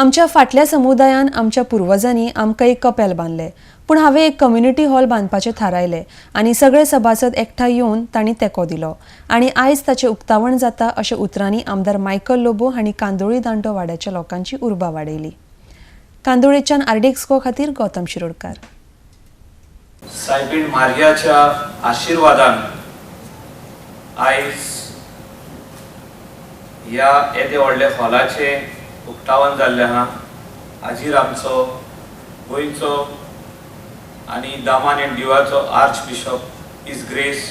आमच्या फाटल्या समुदायान आमच्या पुर्वजांनी आमकां एक कपेल बांदलें, पूण हांवें एक कम्युनिटी हॉल बांदपाचें थारायलें आनी सगळे सभासद एकठांय येवन तांणी तेंको दिलो आनी आयज ताचें उक्तावण जाता, अशें उतरांनी आमदार मायकल लोबो हांणी कांदोळी दांडो वाड्याच्या लोकांची उर्बा वाडयली. कांदोळेच्यान आरडीएक्स खातीर गौतम शिरोडकार. सायबीण मार्याच्या आशिर्वादान आयज ह्या येदे व्हडल्या हॉलाचें उक्तावण जाल्लें आहा. हाजीर आमचो गोंयचो आनी दामन आनी दिवाचो arch bishop his grace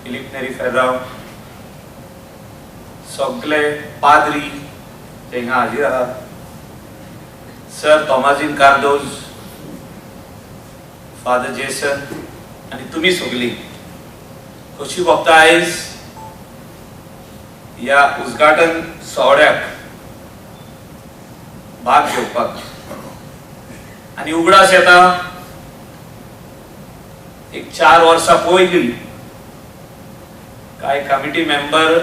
Filipe Neri Ferrao, सगळे पाद्री जे हिंगा हाजीर आहात, सर तोमाजीन कार्दोज, फादर जेसन आनी तुमी सगळीं, खोशी भोगता आयज ह्या उद्घाटन सुवाळ्याक भाग घेवपाक. आनी उगडास येता, एक 4 वर्सां पयलीं कांय कमिटी मेंबर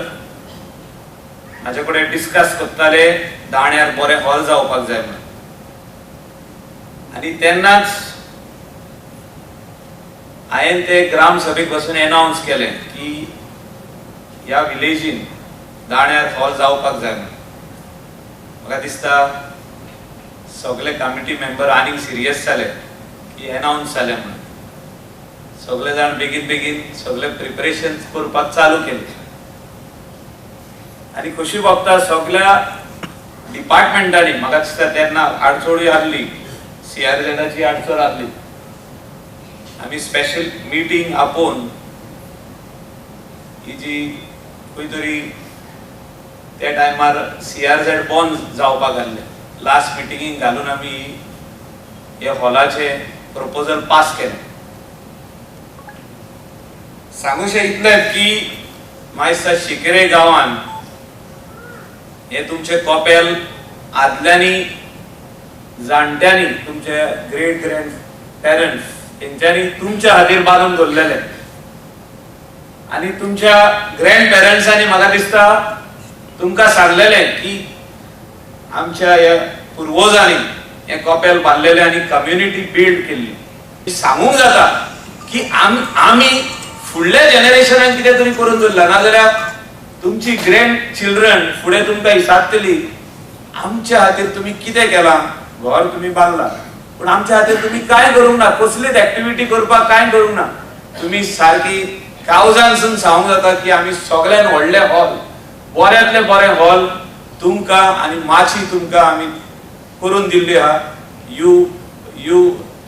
म्हाजे कडेन डिस्कस करताले, दाण्यार बरें हॉल जावपाक जाय म्हणून. आनी तेन्नाच हांवें ते ग्राम सभेक बसून एनावन्स केलें की ह्या विलेजीन दाण्यार हॉल जावपाक जाय म्हणून. म्हाका दिसता सगळे कमिटी मेंबर आनीक सिरियस जाले की एनावन्स जालें म्हणून. सगळे जाण बेगीन बेगीन सगळे प्रिपरेशन करपाक चालू केलें आनी खोशी भोगता, सगळ्या डिपार्टमेंटांनी, म्हाका दिसता तेन्ना आडचोळूय आहली, सीआरझेडाची आडचोळ आहली. आमी स्पेशल मिटींग आपोवन ही जी खंय तरी त्या टायमार सीआरझेड बंद जावपाक आहलें, लास्ट मिटिंगेक घालून आमी हे हॉलाचे प्रपोजल पास केलें. सांगूशें इतलें की म्हाका दिसता शिकेरे गांवान हे तुमचे कपेल आदल्यांनी जाणट्यांनी, तुमचे ग्रेट ग्रँड पेरंट्स तेंच्यांनी तुमच्या खातीर बांदून दवरलेले आनी तुमच्या ग्रँड पेरंट्सांनी म्हाका दिसता तुमकां सांगलेलें की आमच्या ह्या पुर्वजांनी हें कपेल बांदलेलें आनी कम्युनिटी बिल्ड केल्ली. सांगूंक जाता की आमी फुडल्या जनरेशनाक कितें तरी करून दवरला, नाजाल्यार तुमची ग्रँड चिल्ड्रन फुडें तुमकां विचारतली, आमच्या खातीर तुमी कितें केलां? घर तुमी बांदलां, पूण आमच्या खातीर तुमी कांय करूंक ना, कसलीच एक्टिविटी करपाक कांय करूंक ना तुमी. सारकी कावजानसून सांगूंक जाता की आमी सगळ्यान व्हडलें हॉल, बऱ्यांतलें बरें हॉल तुमकां आनी माची तुमकां आमी करून दिल्ली आहा. You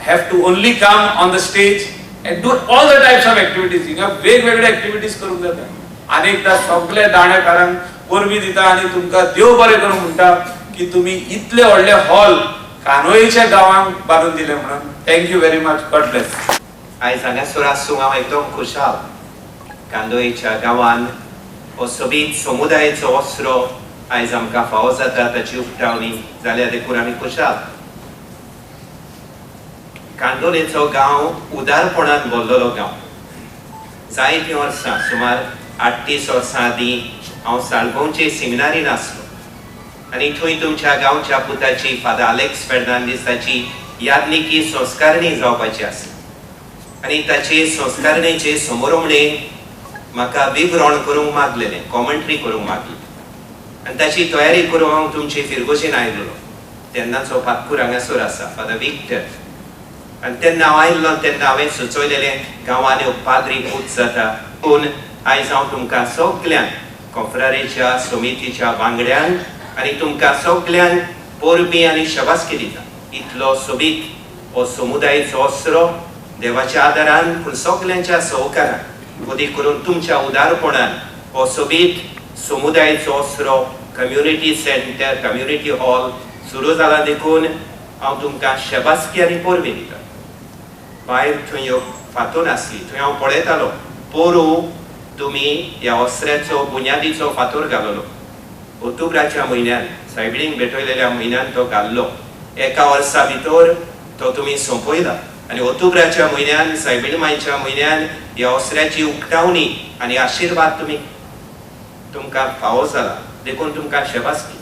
have to only come on the stage and do all the types of activities. हिंगा वेगवेगळे एक्टिविटीज करूंक जाता. आनी एकदां सगळे दाणेकारांक परबीं दिता आनी तुमकां देव बरें करूं म्हणटा की तुमी इतले व्हडले हॉल कानोळीच्या गांवांक बांदून दिले म्हणून. Thank you very much. God bless. आयज हांगासर आसूंक हांव एकदम खुशाल. कांदोळेच्या गांवान हो सोबीत समुदायाचो ओसरो आयज आमकां फावो जाता, ताची उक्तावणी जाल्या, देखून आमी खुशाल. कांदोलेचो गांव उदारपणान भरलेलो गांव. जायतीं वर्सां, सुमार 38 वर्सां आदीं हांव साळगांवचे सिमिनारीन आसलो आनी थंय तुमच्या गांवच्या पुताची, फादर आलेक्स फेर्नांडीसाची यादनिकी संस्कारणी जावपाची आसली आनी ताचे संस्कारणेचे समोरमणे म्हाका विवरण करूंक मागलेलें, कॉमेंट्री करूंक मागली आनी ताची तयारी करूंक हांव तुमचे फिरगोजेन आयलेलो. तेन्नाचो पातकूर हांगासर आसा, फादर विक्टर. आनी तेन्ना हांव आयिल्लो तेन्ना हांवें सुचयलेलें, गांवांनी एक पाद्री पूत जाता. पूण आयज हांव तुमकां सगल्यांक, कोफरारेच्या समितीच्या वांगड्यांक आनी तुमकां सगल्यांक परबीं आनी शबासकी दिता. इतलो सोबीत हो समुदायेचो ओसरो देवाच्या आदारान, पूण सगल्यांच्या सहकारान, अदीक करून तुमच्या उदारपणान हो सोबीत समुदायेचो ओसरो, कम्युनिटी सेंटर, कम्युनिटी हॉल सुरू जाला, देखून हांव तुमकां शबासकी आनी परबीं दिता. भायर थंय एक फातोर आसली, थंय हांव पळयतालो. पोरूं तुमी ह्या ओसऱ्याचो बुन्यादीचो फातोर घाललो. ऑक्टोबराच्या म्हयन्यान, सायबिणीक भेटयलेल्या म्हयन्यान तो घाल्लो. एका वर्सा भितर तो तुमी सोंपयला आनी ऑक्टोबराच्या म्हयन्यान, सायबीण मायच्या म्हयन्यान ह्या ओसऱ्याची उक्तावणी आनी आशिर्वाद तुमी तुमकां फावो जाला, देखून तुमकां शबासकी.